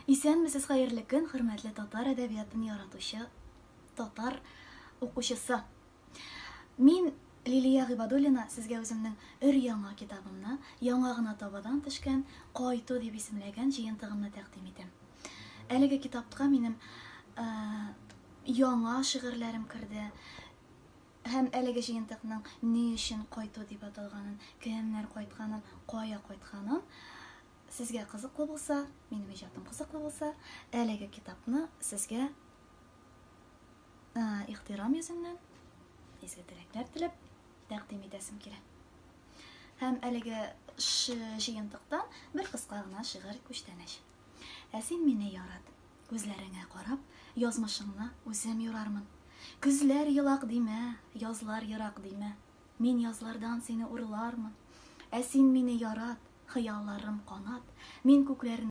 Исәнмесез, хәерле көн, хөрмәтле татар әдәбиятын яратучы татар укучысы. Мин Лилия Гыйбадуллина сезгә үземнең өр-яңа китабымны, яңа гына табадан төшкән Кайту дип исемләгән җыентыгымны тәкъдим итәм. Әлеге китапка минем яңа шигырьләрем керде. Һәм әлеге җыентыкның ни өчен Кайту дип аталганын, кемнәр кайтканын, кая кайтканын Сезгә кызыклы булса, минем иҗатым кызыклы булса, әлеге китапны сезгә ихтирам йөзеннән, изге теләкләр теләп тәкъдим итәсем килә. Һәм әлеге җыентыктан бер кыска гына шигырь күчтәнәч. Ә син мине ярат, күзләреңә карап, язмышыңны үзем юрармын. Көзләр елак димә, язлар ерак димә, мин язлардан сине урлармын. Ә син мине ярат, Хыялларым канат, мин күкләрне.